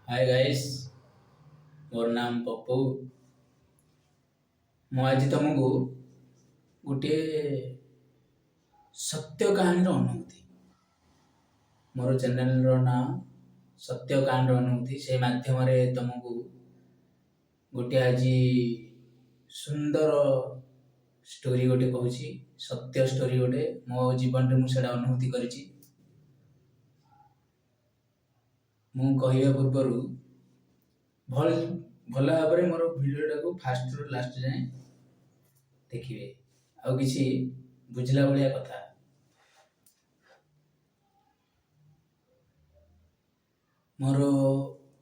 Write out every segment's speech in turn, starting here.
ହାଏ guys, ମୋର ନାମ ପପୁ। ମୁଁ ଆଜି ତମକୁ ଗୋଟିଏ ସତ୍ୟ କାହାଣୀର ଅନୁଭୂତି, ମୋର ଚ୍ୟାନେଲର ନାଁ ସତ୍ୟ କାହାଣୀର ଅନୁଭୂତି, ସେ ମାଧ୍ୟମରେ ତମକୁ ଗୋଟିଏ ଆଜି ସୁନ୍ଦର ଷ୍ଟୋରି ଗୋଟେ କହୁଛି। ସତ୍ୟ ଷ୍ଟୋରି ଗୋଟେ, ମୋ ଜୀବନରେ ମୁଁ ସେଇଟା ଅନୁଭୂତି କରିଛି। ମୁଁ କହିବା ପୂର୍ବରୁ ଭଲ ଭଲ ଭାବରେ ମୋର ଭିଡ଼ିଓଟାକୁ ଫାଷ୍ଟରୁ ଲାଷ୍ଟ ଯାଏଁ ଦେଖିବେ, ଆଉ କିଛି ବୁଝିଲା ଭଳିଆ କଥା। ମୋର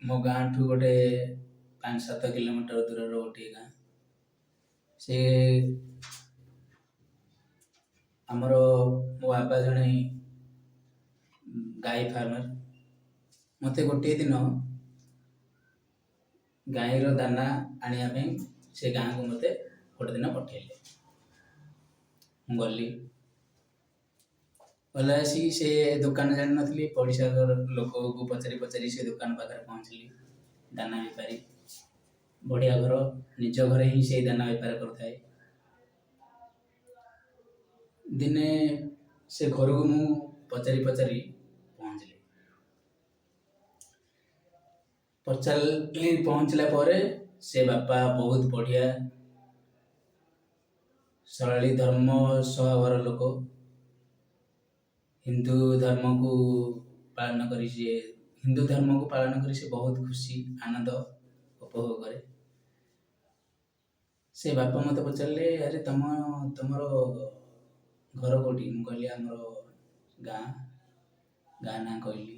ମୋ ଗାଁଠୁ ଗୋଟେ 5-7 କିଲୋମିଟର ଦୂରର ଗୋଟିଏ ଗାଁ। ସେ ଆମର ମୋ ବାପା ଜଣେ ଗାଈ ଫାର୍ମର। ମୋତେ ଗୋଟିଏ ଦିନ ଗାଈର ଦାନା ଆଣିବା ପାଇଁ ସେ ଗାଁକୁ ମୋତେ ଗୋଟେ ଦିନ ପଠେଇଲେ। ମୁଁ ଗଲି, ଗଲା ଆସିକି ସେ ଦୋକାନ ଜାଣିନଥିଲି, ପଡ଼ିଶା ଘର ଲୋକକୁ ପଚାରି ପଚାରି ସେ ଦୋକାନ ପାଖରେ ପହଞ୍ଚିଲି। ଦାନା ବେପାରୀ, ବଢ଼ିଆ ଘର, ନିଜ ଘରେ ହିଁ ସେଇ ଦାନା ବେପାର କରୁଥାଏ। ଦିନେ ସେ ଘରକୁ ମୁଁ ପଚାରି ପଚାରି ପହଞ୍ଚିଲି। ପଚାରିଲି, ପହଞ୍ଚିଲା ପରେ ସେ ବାପା ବହୁତ ବଢ଼ିଆ ସରଳି ଧର୍ମ ସ୍ୱଭାବର ଲୋକ। ହିନ୍ଦୁ ଧର୍ମକୁ ପାଳନ କରି ସିଏ ହିନ୍ଦୁ ଧର୍ମକୁ ପାଳନ କରି ସେ ବହୁତ ଖୁସି ଆନନ୍ଦ ଉପଭୋଗ କରେ। ସେ ବାପା ମୋତେ ପଚାରିଲେ, ଆରେ ତମର ଘର କେଉଁଠି? ମୁଁ କହିଲି ଆମର ଗାଁ, ଗାଁ ନାଁ କହିଲି।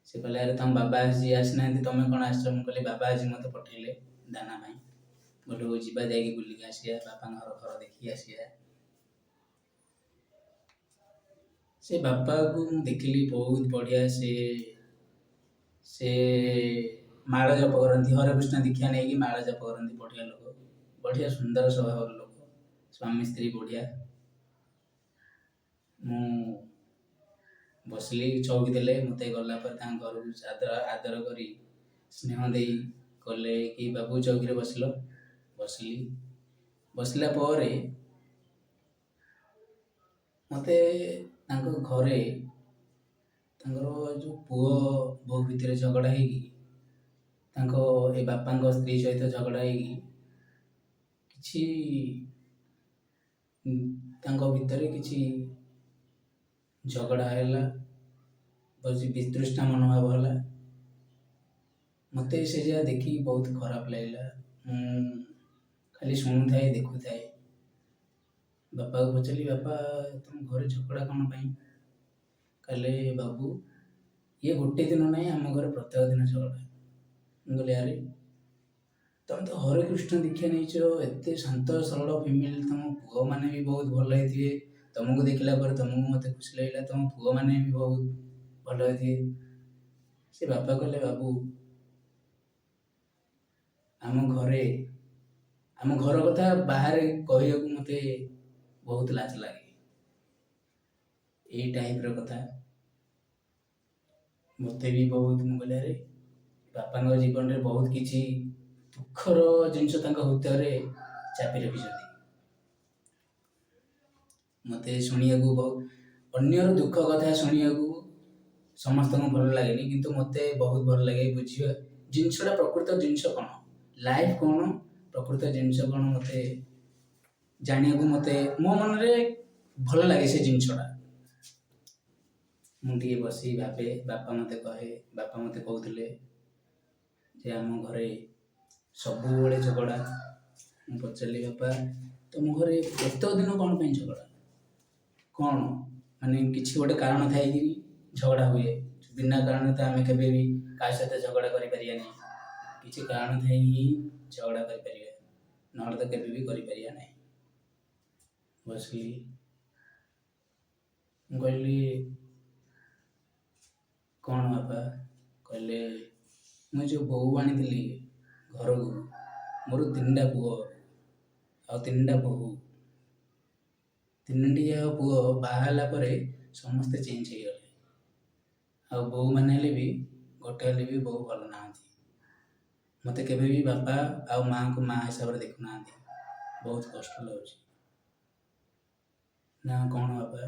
ସେ କହିଲେ, ଆରେ ତମ ବାବା ଆଜି ଆସିନାହାନ୍ତି, ତମେ କ'ଣ ଆସିଛ? ମୁଁ କହିଲି ବାବା ଆଜି ମୋତେ ପଠେଇଲେ ଦାନା ପାଇଁ। ମୁଁ କହିଲି ହଉ ଯିବା, ଯାଇକି ବୁଲିକି ଆସିବା, ବାପାଙ୍କ ଘର ଦେଖିକି ଆସିବା। ସେ ବାପାକୁ ମୁଁ ଦେଖିଲି ବହୁତ ବଢ଼ିଆ। ସେ ମାଳ ଜପ କରନ୍ତି, ହରେକୃଷ୍ଣ ଦୀକ୍ଷା ନେଇକି ମାଳ ଜପ କରନ୍ତି। ବଢ଼ିଆ ଲୋକ, ବଢ଼ିଆ ସୁନ୍ଦର ସ୍ୱଭାବର ଲୋକ, ସ୍ୱାମୀ ସ୍ତ୍ରୀ ବଢ଼ିଆ। ମୁଁ ବସିଲି, ଚଉକି ଦେଲେ ମୋତେ। ଗଲା ପରେ ତାଙ୍କ ଘରକୁ ଆଦର କରି ସ୍ନେହ ଦେଇ କହିଲେ କି ବାବୁ ଚଉକିରେ ବସିଲ। ବସିଲି। ବସିଲା ପରେ ମୋତେ ତାଙ୍କ ଘରେ ତାଙ୍କର ଯେଉଁ ପୁଅ ବୋହୂ ଭିତରେ ଝଗଡ଼ା ହେଇକି, ତାଙ୍କ ଏ ବାପାଙ୍କ ସ୍ତ୍ରୀ ସହିତ ଝଗଡ଼ା ହେଇକି କିଛି ତାଙ୍କ ଭିତରେ କିଛି ଝଗଡ଼ା ହେଲା, ବିତୃଷ୍ଣା ମନୋଭାବ ହେଲା। ମୋତେ ସେ ଯାହା ଦେଖିକି ବହୁତ ଖରାପ ଲାଗିଲା। ମୁଁ ଖାଲି ଶୁଣୁଥାଏ, ଦେଖୁଥାଏ। ବାପାକୁ ପଚାରିଲି, ବାପା ତୁମ ଘରେ ଝଗଡ଼ା କ'ଣ ପାଇଁ? କହିଲେ ବାବୁ ଇଏ ଗୋଟେ ଦିନ ନାହିଁ, ଆମ ଘରେ ପ୍ରତ୍ୟେକ ଦିନ ଝଗଡ଼ା। ମୁଁ କହିଲି ଆରେ ତମେ ତ ହରେକୃଷ୍ଣ ଦୀକ୍ଷା ନେଇଛ, ଏତେ ଶାନ୍ତ ସରଳ ଫିମେଲ୍, ତମ ପୁଅମାନେ ବି ବହୁତ ଭଲ ହେଇଥିବେ। ତମକୁ ଦେଖିଲା ପରେ ତମକୁ ମୋତେ ଖୁସି ଲାଗିଲା, ତମ ପୁଅମାନେ ବି ବହୁତ ଭଲ ହେଇଥିବେ। ସେ ବାପା କହିଲେ, ବାବୁ ଆମ ଘରେ ଆମ ଘର କଥା ବାହାରେ କହିବାକୁ ମୋତେ ବହୁତ ଲାଜ ଲାଗେ। ଏଇ ଟାଇପ୍ର କଥା ମୋତେ ବି ବହୁତ। ମୁଁ କହିଲି ଆରେ ବାପାଙ୍କ ଜୀବନରେ ବହୁତ କିଛି ଦୁଃଖର ଜିନିଷ ତାଙ୍କ ହୃଦୟରେ ଚାପି ରଖିଛନ୍ତି। ମୋତେ ଶୁଣିବାକୁ ବହୁତ, ଅନ୍ୟର ଦୁଃଖ କଥା ଶୁଣିବାକୁ ସମସ୍ତଙ୍କୁ ଭଲ ଲାଗେନି, କିନ୍ତୁ ମୋତେ ବହୁତ ଭଲ ଲାଗେ ବୁଝିବା ଜିନିଷଟା, ପ୍ରକୃତ ଜିନିଷ କ'ଣ, ଲାଇଫ୍ କ'ଣ, ପ୍ରକୃତ ଜିନିଷ କ'ଣ ମୋତେ ଜାଣିବାକୁ, ମୋତେ ମୋ ମନରେ ଭଲ ଲାଗେ ସେ ଜିନିଷଟା। ମୁଁ ଟିକେ ବସି ଭାବେ। ବାପା ମୋତେ କହେ, ବାପା ମୋତେ କହୁଥିଲେ ଯେ ଆମ ଘରେ ସବୁବେଳେ ଝଗଡ଼ା। ମୁଁ ପଚାରିଲି, ବାପା ତୁମ ଘରେ ପ୍ରତ୍ୟେକ ଦିନ କ'ଣ ପାଇଁ ଝଗଡ଼ା? କ'ଣ ମାନେ କିଛି ଗୋଟେ କାରଣ ଥାଇକି ଝଗଡ଼ା ହୁଏ? ବିନା କାରଣରେ ତ ଆମେ କେବେ ବି କାହା ସହିତ ଝଗଡ଼ା କରିପାରିବା ନାହିଁ। କିଛି କାରଣ ଥାଇ ହିଁ ଝଗଡ଼ା କରିପାରିବା, ନହେଲେ ତ କେବେ ବି କରିପାରିବା ନାହିଁ। ବସିଲି, ମୁଁ କହିଲି କ'ଣ ବାପା? କହିଲେ ମୁଁ ଯେଉଁ ବୋହୂ ଆଣିଥିଲି ଘରକୁ, ମୋର 3ଟା ପୁଅ ଆଉ 3ଟା ବୋହୂ, 3ଟି ଯାକ ପୁଅ ବାହା ହେଲା ପରେ ସମସ୍ତେ ଚେଞ୍ଜ ହେଇଗଲେ। ଆଉ ବୋହୂମାନେ ହେଲେ ବି ଗୋଟେ ହେଲେ ବି ବୋହୂ ଭଲ ନାହାନ୍ତି। ମୋତେ କେବେ ବି ବାପା ଆଉ ମାଆଙ୍କୁ ମା ହିସାବରେ ଦେଖୁନାହାନ୍ତି, ବହୁତ କଷ୍ଟ ଲାଗୁଛି। ନା କ'ଣ ବାପା?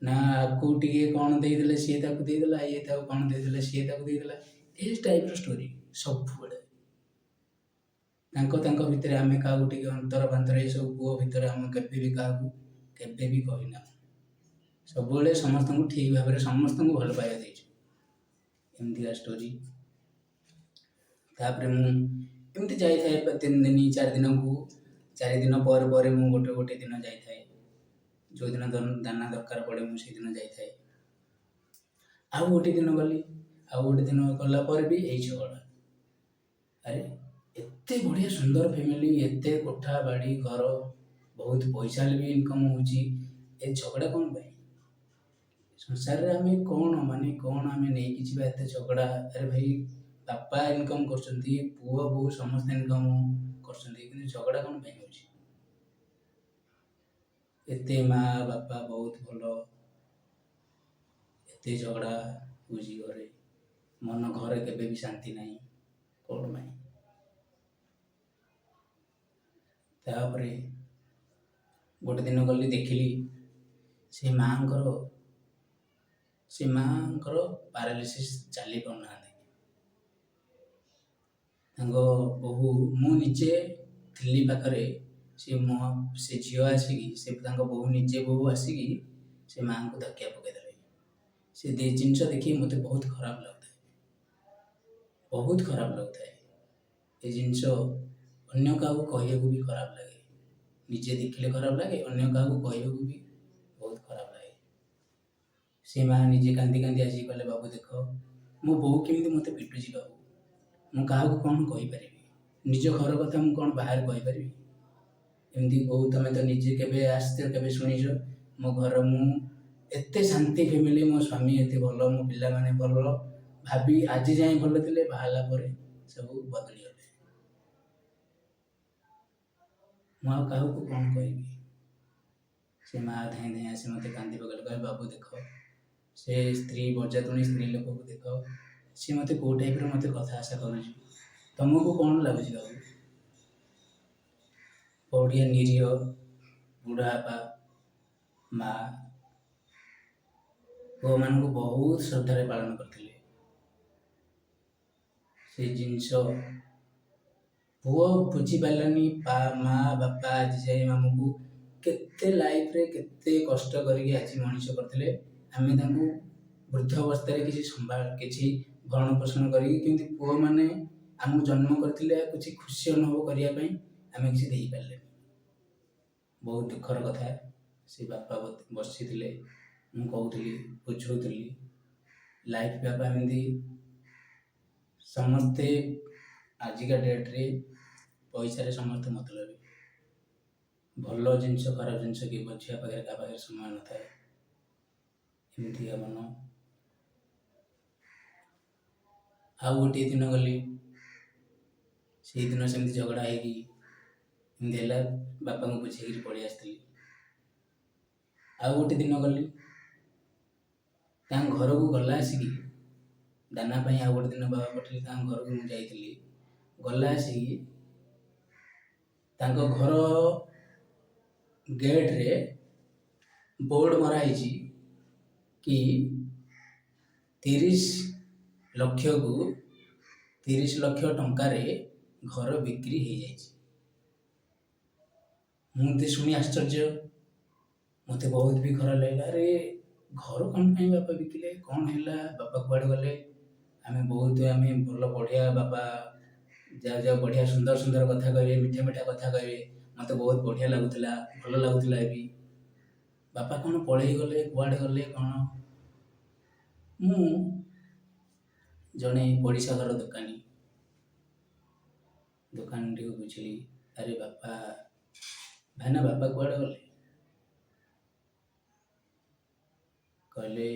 ନା ଆକୁ ଟିକେ କ'ଣ ଦେଇଦେଲେ ସିଏ ତାକୁ ଦେଇଦେଲା, ଇଏ ତାକୁ କ'ଣ ଦେଇଦେଲେ ସିଏ ତାକୁ ଦେଇଦେଲା। ଏଇ ଟାଇପ୍ର ଷ୍ଟୋରି ସବୁବେଳେ ତାଙ୍କ ତାଙ୍କ ଭିତରେ। ଆମେ କାହାକୁ ଟିକେ ଅନ୍ତର ପାନ୍ତର ଏସବୁ ପୁଅ ଭିତରେ ଆମେ କେବେ ବି କାହାକୁ କେବେ ବି କହିନାହୁଁ। ସବୁବେଳେ ସମସ୍ତଙ୍କୁ ଠିକ୍ ଭାବରେ ସମସ୍ତଙ୍କୁ ଭଲ ପାଇବା ଦେଇଛୁ। ଏମିତିକା ଷ୍ଟୋରି। ତାପରେ ମୁଁ ଏମିତି ଯାଇଥାଏ 3 ଦିନ 4 ଦିନକୁ, 4 ଦିନ ପରେ ପରେ ମୁଁ ଗୋଟେ ଗୋଟେ ଦିନ ଯାଇଥାଏ। ଯେଉଁଦିନ ଦାନା ଦରକାର ପଡ଼େ, ମୁଁ ସେଇଦିନ ଯାଇଥାଏ। ଆଉ ଗୋଟେ ଦିନ ଗଲି, ଆଉ ଗୋଟେ ଦିନ ଗଲା ପରେ ବି ଏଇ ଝଗଡ଼ା। ଆରେ, ଏତେ ବଢ଼ିଆ ସୁନ୍ଦର ଫ୍ୟାମିଲି, ଏତେ କୋଠା ବାଡ଼ି ଘର, ବହୁତ ପଇସା ବି ଇନକମ୍ ହେଉଛି, ଏ ଝଗଡ଼ା କ'ଣ ପାଇଁ? ସଂସାରରେ ଆମେ କ'ଣ, ମାନେ କ'ଣ ଆମେ ନେଇକି ଯିବା ଏତେ ଝଗଡ଼ା? ଆରେ ଭାଇ, ବାପା ଇନକମ୍ କରୁଛନ୍ତି, ପୁଅ ବୋହୂ ସମସ୍ତେ ଇନକମ୍ କରୁଛନ୍ତି, କିନ୍ତୁ ଝଗଡ଼ା କ'ଣ ପାଇଁ ହେଉଛି ଏତେ? ମା ବାପା ବହୁତ ଭଲ, ଏତେ ଝଗଡ଼ା ହେଉଛି ଘରେ, ମନ ଘରେ କେବେ ବି ଶାନ୍ତି ନାହିଁ, କ'ଣ ପାଇଁ? ତାପରେ ଗୋଟେ ଦିନ ଗଲି, ଦେଖିଲି ସେ ମାଆଙ୍କର ପାରାଲିସିସ୍, ଚାଲି ପାରୁନାହାନ୍ତି। ତାଙ୍କ ବୋହୂ, ମୁଁ ନିଜେ ଥିଲି ପାଖରେ, ସେ ମୋ ସେ ଝିଅ ଆସିକି, ସେ ତାଙ୍କ ବୋହୂ, ନିଜେ ବୋହୂ ଆସିକି ସେ ମାଆଙ୍କୁ ଧକିଆ ପକାଇଦେଲେ। ସେ ଜିନିଷ ଦେଖିକି ମୋତେ ବହୁତ ଖରାପ ଲାଗୁଥାଏ, ବହୁତ ଖରାପ ଲାଗୁଥାଏ। ଏ ଜିନିଷ ଅନ୍ୟ କାହାକୁ କହିବାକୁ ବି ଖରାପ ଲାଗେ। ନିଜେ ଦେଖିଲେ ଖରାପ ଲାଗେ, ଅନ୍ୟ କାହାକୁ କହିବାକୁ ବି ବହୁତ ଖରାପ ଲାଗେ। ସେ ମା ନିଜେ କାନ୍ଦି କାନ୍ଦି ଆସିକି କହିଲେ, "ବାବୁ, ଦେଖ ମୋ ବୋହୂ କେମିତି ମୋତେ ପିଟୁଛି। ବାବୁ, ମୁଁ କାହାକୁ କ'ଣ କହିପାରିବି? ନିଜ ଘର କଥା ମୁଁ କ'ଣ ବାହାରେ କହିପାରିବି? ଏମିତି ବୋହୂ, ତମେ ତ ନିଜେ କେବେ ଆସିଛ, କେବେ ଶୁଣିଛ ମୋ ଘର? ମୁଁ ଏତେ ଶାନ୍ତି ଫ୍ୟାମିଲି, ମୋ ସ୍ୱାମୀ ଏତେ ଭଲ, ମୋ ପିଲାମାନେ ଭଲ, ଭାବି ଆଜି ଯାଏଁ ଭଲ ଥିଲେ, ବାହାରିଲା ପରେ ସବୁ ବଦଳିଗଲେ। ମୁଁ ଆଉ କାହାକୁ କ'ଣ କହିବି?" ସେ ମା ଧାଇଁ ଧାଇଁ ଆସି ମୋତେ କାନ୍ଦି ପକାଇଲେ। କହିଲେ, "ବାବୁ, ଦେଖ ସେ ସ୍ତ୍ରୀ, ବଜାତୁଣି ସ୍ତ୍ରୀ ଲୋକକୁ ଦେଖ, ସିଏ ମୋତେ କେଉଁ ଟାଇପ୍ର ମୋତେ କଥା ଆଶା କରୁଛି। ତମକୁ କ'ଣ ଲାଗୁଛି ବାବୁ?" ବଢ଼ିଆ ନିରୀହ ବୁଢ଼ା ବାପା, ମା ପୁଅମାନଙ୍କୁ ବହୁତ ଶ୍ରଦ୍ଧାରେ ପାଳନ କରିଥିଲେ। ସେ ଜିନିଷ ପୁଅ ବୁଝିପାରିଲାନି। ମା ବାପା ଆଜି ଯାଏ ଆମକୁ କେତେ ଲାଇଫରେ କେତେ କଷ୍ଟ କରିକି ଆଜି ମଣିଷ କରିଥିଲେ। ଆମେ ତାଙ୍କୁ ବୃଦ୍ଧ ଅବସ୍ଥାରେ କିଛି ସମ୍ଭାଳ, କିଛି ଭରଣ ପୋଷଣ କରିକି କେମିତି ପୁଅମାନେ ଆମକୁ ଜନ୍ମ କରିଥିଲେ, ଆଉ କିଛି ଖୁସି ଅନୁଭବ କରିବା ପାଇଁ ଆମେ କିଛି ଦେଇପାରିଲେନି। ବହୁତ ଦୁଃଖର କଥା। ସେ ବାପା ବସିଥିଲେ, ମୁଁ କହୁଥିଲି, ବୁଝଉଥିଲି, ଲାଇଫ୍ ବାପା ଏମିତି ସମସ୍ତେ ଆଜିକା ଡେଟ୍ରେ ପଇସାରେ ସମସ୍ତେ ମତଲବି। ଭଲ ଜିନିଷ, ଖରାପ ଜିନିଷ କିଏ ବୁଝିବା ପାଖରେ କାହା ପାଖରେ ସମୟ ନଥାଏ। ଏମିତିକା ମନ। ଆଉ ଗୋଟିଏ ଦିନ ଗଲି, ସେଇଦିନ ସେମିତି ଝଗଡ଼ା ହେଇକି ଏମିତି ହେଲା, ବାପାଙ୍କୁ ବୁଝେଇକିରି ପଳେଇ ଆସିଥିଲି। ଆଉ ଗୋଟେ ଦିନ ଗଲି ତାଙ୍କ ଘରକୁ। ଗଲା ଆସିକି ଦାନା ପାଇଁ ଆଉ ଗୋଟେ ଦିନ ବାବା ପଠେଇଲେ, ତାଙ୍କ ଘରକୁ ମୁଁ ଯାଇଥିଲି। ଗଲା ଆସିକି ତାଙ୍କ ଘର ଗେଟ୍ରେ ବୋର୍ଡ଼ ମରା ହେଇଛି କି 30 ଲକ୍ଷକୁ, 30 ଲକ୍ଷ ଟଙ୍କାରେ ଘର ବିକ୍ରି ହେଇଯାଇଛି। ମୁଁ ତ ଶୁଣି ଆଶ୍ଚର୍ଯ୍ୟ, ମୋତେ ବହୁତ ବି ଖରାପ ଲାଗିଲା। ଆରେ, ଘର କ'ଣ ପାଇଁ ବାପା ବିକିଲେ? କ'ଣ ହେଲା? ବାପା କୁଆଡ଼େ ଗଲେ? ଆମେ ବହୁତ ଆମେ ଭଲ ବଢ଼ିଆ ବାପା ଯାଉ ଯାଉ ବଢ଼ିଆ ସୁନ୍ଦର ସୁନ୍ଦର କଥା କହିବେ, ମିଠା ମିଠା କଥା କହିବେ, ମୋତେ ବହୁତ ବଢ଼ିଆ ଲାଗୁଥିଲା, ଭଲ ଲାଗୁଥିଲା ବି। ବାପା କ'ଣ ପଳେଇ ଗଲେ? କୁଆଡ଼େ ଗଲେ କ'ଣ? ମୁଁ ଜଣେ ପଡ଼ିଶା ଘର ଦୋକାନୀ, ଦୋକାନୀଟିକୁ ବୁଝିଲି, "ଆରେ ବାପା, ଭାଇନା, ବାପା କୁଆଡ଼େ ଗଲେ?" କହିଲେ,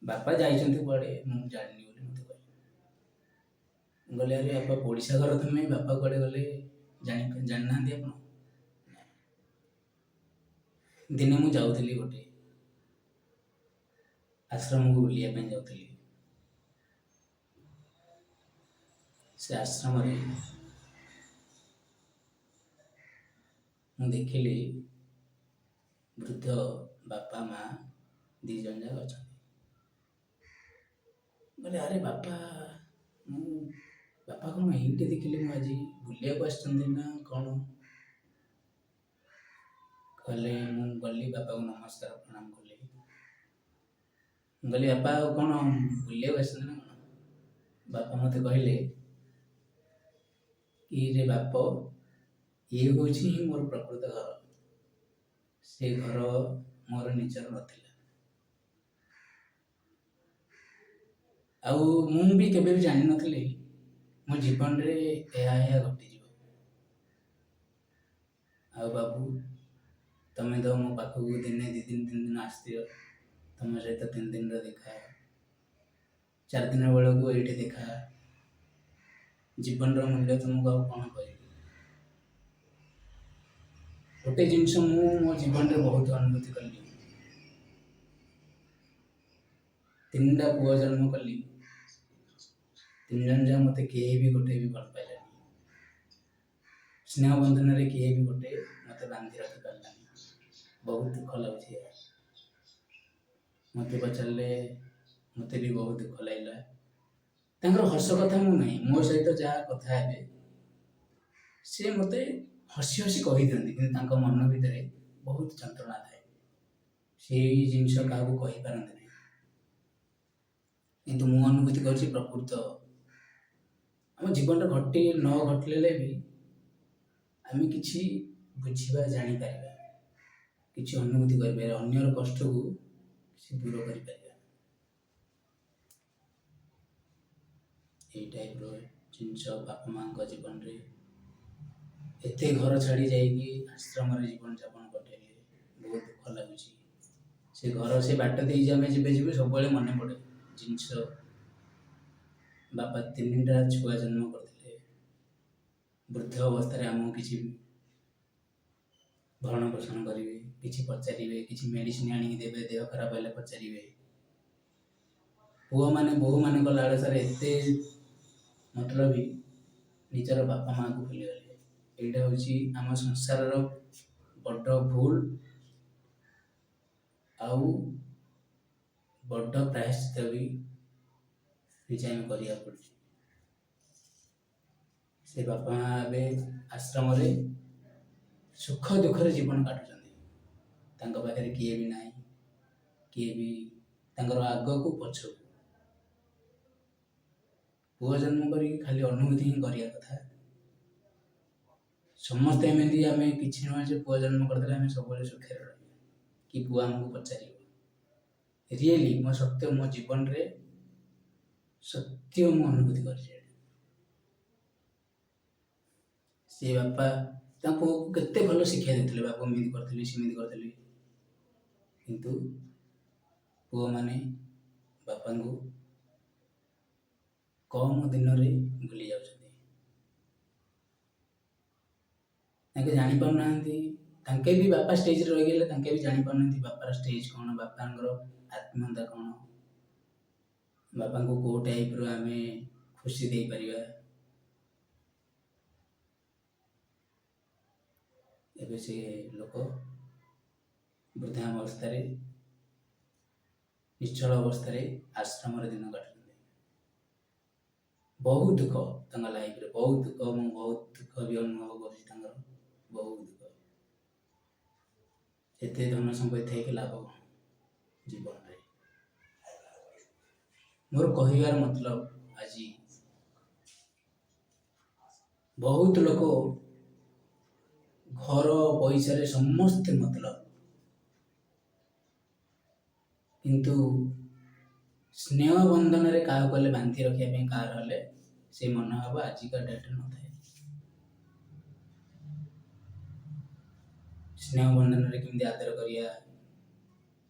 "ବାପା ଯାଇଛନ୍ତି କୁଆଡ଼େ, ମୁଁ ଜାଣିନି" ବୋଲି ମୋତେ କହିଲେ। ମୁଁ କହିଲି, "ଆରେ ବାପା, ପଡ଼ିଶା ଘର ତୁମେ, ବାପା କୁଆଡ଼େ ଗଲେ ଜାଣିନାହାନ୍ତି ଆପଣ?" ଦିନେ ମୁଁ ଯାଉଥିଲି, ଗୋଟେ ଆଶ୍ରମକୁ ବୁଲିବା ପାଇଁ ଯାଉଥିଲି। ସେ ଆଶ୍ରମରେ ମୁଁ ଦେଖିଲି ବୃଦ୍ଧ ବାପା ମା 2 ଜଣ ଯାକ ଅଛନ୍ତି। କହିଲି ଆରେ ବାପା, ମୁଁ ବାପା କ'ଣ ଏଇଠି ଦେଖିଲି, ମୁଁ ଆଜି ବୁଲିବାକୁ ଆସିଛନ୍ତି ନା କ'ଣ? କହିଲେ ମୁଁ ଗଲି ବାପାକୁ ନମସ୍କାର ପ୍ରଣାମ କଲି। ମୁଁ କହିଲି ବାପା ଆଉ କ'ଣ ବୁଲିବାକୁ ଆସିଛନ୍ତି ନା କ'ଣ? ବାପା ମୋତେ କହିଲେ କି ରେ ବାପ, ଇଏ ହେଉଛି ହିଁ ମୋର ପ୍ରକୃତ ଘର। ସେ ଘର ମୋର ନିଜର ନଥିଲା, ଆଉ ମୁଁ ବି କେବେ ବି ଜାଣିନଥିଲି ମୋ ଜୀବନରେ ଏହା ଏହା ଘଟିଯିବ। ଆଉ ବାବୁ, ତମେ ତ ମୋ ପାଖକୁ ଦିନେ 2 ଦିନ 3 ଦିନ ଆସିଥିବ, ତମ ସହିତ 3 ଦିନର ଦେଖା, 4 ଦିନ ବେଳକୁ ଏଇଠି ଦେଖା। ଜୀବନର ମୂଲ୍ୟ ତୁମକୁ ଆଉ କ'ଣ କହିବି? ଗୋଟେ ଜିନିଷ ମୁଁ ମୋ ଜୀବନରେ ବହୁତ ଅନୁଭୂତି କଲି। 3ଟା ପୁଅ ଜନ୍ମ କଲି, 3 ଜଣ ଯାକ ମୋତେ କେହି ବି ଗୋଟେ ବି ଭଲ ପାଇଲାନି। ସ୍ନେହ ବନ୍ଧନରେ କିଏ ବି ଗୋଟେ ମୋତେ ବାନ୍ଧି ରଖିପାରିଲାନି। ବହୁତ ଦୁଃଖ ଲାଗୁଛି ଏହା। ମୋତେ ପଚାରିଲେ ମୋତେ ବି ବହୁତ ଦୁଃଖ ଲାଗିଲା। ତାଙ୍କର ହସ କଥା ମୁଁ ନାହିଁ, ମୋ ସହିତ ଯାହା କଥା ହେବେ ସେ ମୋତେ ହସି ହସି କହିଦିଅନ୍ତି, କିନ୍ତୁ ତାଙ୍କ ମନ ଭିତରେ ବହୁତ ଯନ୍ତ୍ରଣା ଥାଏ। ସେଇ ଜିନିଷ କାହାକୁ କହିପାରନ୍ତି ନାହିଁ। କିନ୍ତୁ ମୁଁ ଅନୁଭୂତି କରିଛି ପ୍ରକୃତ ଆମ ଜୀବନରେ ଘଟି ନ ଘଟିଲେ ବି ଆମେ କିଛି ବୁଝିବା, ଜାଣିପାରିବା, କିଛି ଅନୁଭୂତି କରିପାରିବା, ଅନ୍ୟର କଷ୍ଟକୁ କିଛି ଦୂର କରିପାରିବା। ଏଇ ଟାଇପ୍ର ଜିନିଷ ବାପା ମାଆଙ୍କ ଜୀବନରେ ଏତେ ଘର ଛାଡ଼ି ଯାଇକି ଆଶ୍ରମରେ ଜୀବନଯାପନ କଟେଇଲେ, ବହୁତ ଦୁଃଖ ଲାଗୁଛି। ସେ ଘର ସେ ବାଟ ଦେଇ ଯେ ଆମେ ଯେବେ ଯିବୁ ସବୁବେଳେ ମନେ ପଡ଼େ ଜିନିଷ। ବାପା 3ଟା ଛୁଆ ଜନ୍ମ କରିଥିଲେ, ବୃଦ୍ଧ ଅବସ୍ଥାରେ ଆମକୁ କିଛି ଭରଣ ପୋଷଣ କରିବେ, କିଛି ପଚାରିବେ, କିଛି ମେଡ଼ିସିନ ଆଣିକି ଦେବେ, ଦେହ ଖରାପ ହେଲେ ପଚାରିବେ। ପୁଅମାନେ ବୋହୂମାନଙ୍କ ଲାଳସାରେ ଏତେ ମତଲବି ନିଜର ବାପା ମାଆକୁ ଭୁଲିଗଲେ। ଏଇଟା ହେଉଛି ଆମ ସଂସାରର ବଡ଼ ଭୁଲ ଆଉ ବଡ଼ ପ୍ରାୟଶ୍ଚିତ ବି ନିଜେ ଆମେ କରିବାକୁ ପଡ଼ୁଛି। ସେ ବାପା ମା ଏବେ ଆଶ୍ରମରେ ସୁଖ ଦୁଃଖରେ ଜୀବନ କାଟୁଛନ୍ତି। ତାଙ୍କ ପାଖରେ କିଏ ବି ନାହିଁ, କିଏ ବି ତାଙ୍କର ଆଗକୁ ପଛକୁ। ପୁଅ ଜନ୍ମ କରିକି ଖାଲି ଅନୁଭୂତି ହିଁ କରିବା କଥା। ସମସ୍ତେ ଏମିତି ଆମେ କିଛି ନୁହେଁ ଯେ ପୁଅ ଜନ୍ମ କରିଦେଲେ ଆମେ ସବୁବେଳେ ସୁଖରେ ରହିବା କି ପୁଅ ଆମକୁ ପଚାରିବ। ରିଏଲି ମୋ ସତ୍ୟ, ମୋ ଜୀବନରେ ସତ୍ୟ ମୁଁ ଅନୁଭୂତି କରିଛି। ସେ ବାପା ତାଙ୍କ ପୁଅକୁ କେତେ ଭଲ ଶିକ୍ଷା ଦେଇଥିଲେ, ବାପା ଏମିତି କରିଥିଲି ସେମିତି କରିଥିଲି, କିନ୍ତୁ ପୁଅମାନେ ବାପାଙ୍କୁ କମ୍ ଦିନରେ ଭୁଲି ଯାଉଛନ୍ତି। ତାଙ୍କେ ଜାଣିପାରୁନାହାନ୍ତି, ତାଙ୍କେ ବି ବାପା ଷ୍ଟେଜରେ ରହିଗଲେ, ତାଙ୍କେ ବି ଜାଣିପାରୁନାହାନ୍ତି ବାପାର ଷ୍ଟେଜ କ'ଣ, ବାପାଙ୍କର ଆତ୍ମୀୟତା କ'ଣ, ବାପାଙ୍କୁ କେଉଁ ଟାଇପ୍ର ଆମେ ଖୁସି ଦେଇପାରିବା। ଏବେ ସେ ଲୋକ ବୃଦ୍ଧାବସ୍ଥାରେ ନିଶ୍ଚଳ ଅବସ୍ଥାରେ ଆଶ୍ରମରେ ଦିନ କାଟୁଛନ୍ତି। ବହୁତ ଦୁଃଖ ତାଙ୍କ ଲାଇଫରେ, ବହୁତ ଦୁଃଖ। ମୁଁ ବହୁତ ଦୁଃଖ ବି ଅନୁଭବ କରୁଛି ତାଙ୍କର, ବହୁତ ଦୁଃଖ। ଏତେ ଧନ ସମ୍ପତ୍ତି ଥାଇକି ଲାଭ କ'ଣ ଜୀବନରେ? ମୋର କହିବାର ମତଲବ, ଆଜି ବହୁତ ଲୋକ ଘର ପଇସାରେ ସମସ୍ତେ ମତଲବ, କିନ୍ତୁ ସ୍ନେହ ବନ୍ଧନରେ କାହାକୁ ହେଲେ ବାନ୍ଧି ରଖିବା ପାଇଁ କାହାର ହେଲେ ସେ ମନୋଭାବ ଆଜିକା ଡେଟ୍ରେ ନଥାଏ। ସ୍ନେହ ବନ୍ଧନରେ କେମିତି ଆଦର କରିବା,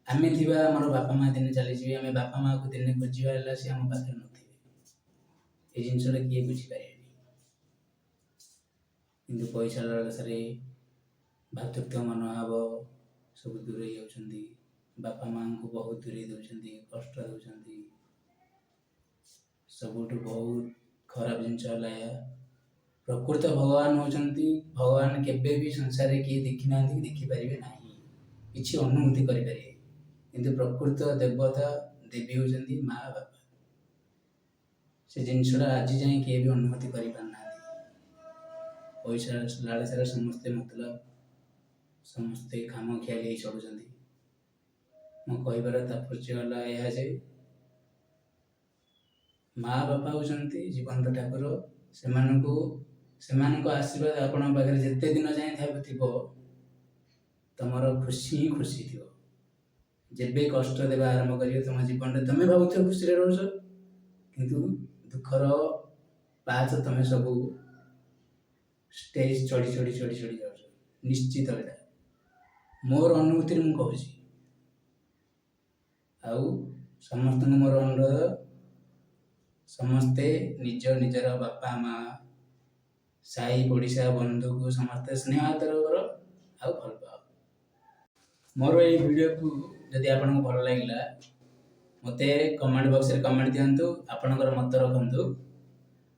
ଆମେ ଥିବା ଆମର ବାପା ମା ଦିନେ ଚାଲିଯିବେ, ଆମେ ବାପା ମାଆକୁ ଦିନେ ଖୋଜିବା ହେଲା ସେ ଆମ ପାଖରେ ନଥିବେ। ଏ ଜିନିଷଟା କିଏ ବୁଝିପାରିବେନି। କିନ୍ତୁ ପଇସା ଲାଳସାରେ ଭ୍ରାତୃତ୍ୱ ମନୋଭାବ ସବୁ ଦୂରେଇ ଯାଉଛନ୍ତି, ବାପା ମାଆଙ୍କୁ ବହୁତ ଦୂରେଇ ଦେଉଛନ୍ତି, କଷ୍ଟ ଦେଉଛନ୍ତି। ସବୁଠୁ ବହୁତ ଖରାପ ଜିନିଷ ହେଲା ଏହା। ପ୍ରକୃତ ଭଗବାନ ହେଉଛନ୍ତି, ଭଗବାନ କେବେ ବି ସଂସାରରେ କିଏ ଦେଖିନାହାନ୍ତି କି ଦେଖିପାରିବେ ନାହିଁ, କିଛି ଅନୁଭୂତି କରିପାରିବେ, କିନ୍ତୁ ପ୍ରକୃତ ଦେବତା ଦେବୀ ହେଉଛନ୍ତି ମା ବାପା। ସେ ଜିନିଷଟା ଆଜି ଯାଏଁ କିଏ ବି ଅନୁଭୂତି କରିପାରୁନାହାନ୍ତି। ପଇସା ଲାଳସାରେ ସମସ୍ତେ ମତଲବ, ସମସ୍ତେ ଖାମଖିଆଲି ହେଇ ଚଳୁଛନ୍ତି। ମୋ କହିବାର ତାତ୍ପର୍ଯ୍ୟ ହେଲା ଏହା ଯେ ମା ବାପା ହେଉଛନ୍ତି ଜୀବନ୍ତ ଠାକୁର। ସେମାନଙ୍କୁ, ସେମାନଙ୍କ ଆଶୀର୍ବାଦ ଆପଣଙ୍କ ପାଖରେ ଯେତେ ଦିନ ଯାଏଁ ଥିବ, ତମର ଖୁସି ହିଁ ଖୁସି ଥିବ। ଯେବେ କଷ୍ଟ ଦେବା ଆରମ୍ଭ କରିବେ ତମ ଜୀବନରେ, ତମେ ଭାବୁଥିବ ଖୁସିରେ ରହୁଛ, କିନ୍ତୁ ଦୁଃଖର ପାହାଚ ତମେ ସବୁ ଷ୍ଟେଜ୍ ଚଢ଼ି ଚଢ଼ି ଚଢ଼ି ଚଢ଼ି ଯାଉଛ ନିଶ୍ଚିତ। ଏଇଟା ମୋର ଅନୁଭୂତିରେ ମୁଁ କହୁଛି। ଆଉ ସମସ୍ତଙ୍କୁ ମୋର ଅନୁରୋଧ, ସମସ୍ତେ ନିଜ ନିଜର ବାପା ମା, ସାହି ପଡ଼ିଶା, ବନ୍ଧୁକୁ ସମସ୍ତେ ସ୍ନେହ ଆଦର କର ଆଉ ଭଲ ପାଅ। ମୋର ଏଇ ଭିଡ଼ିଓକୁ ଯଦି ଆପଣଙ୍କୁ ଭଲ ଲାଗିଲା, ମୋତେ କମେଣ୍ଟ ବକ୍ସରେ କମେଣ୍ଟ ଦିଅନ୍ତୁ, ଆପଣଙ୍କର ମତ ରଖନ୍ତୁ।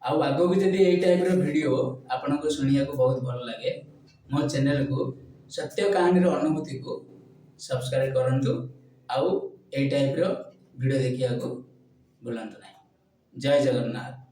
ଆଉ ଆଗକୁ ଯଦି ଏଇ ଟାଇପ୍ର ଭିଡ଼ିଓ ଆପଣଙ୍କୁ ଶୁଣିବାକୁ ବହୁତ ଭଲ ଲାଗେ, ମୋ ଚ୍ୟାନେଲକୁ ସତ୍ୟ କାହାଣୀର ଅନୁଭୂତିକୁ ସବସ୍କ୍ରାଇବ୍ କରନ୍ତୁ ଆଉ ଏଇ ଟାଇପ୍ର ଭିଡ଼ିଓ ଦେଖିବାକୁ ଭୁଲନ୍ତୁ ନାହିଁ। ଜୟ ଜଗନ୍ନାଥ।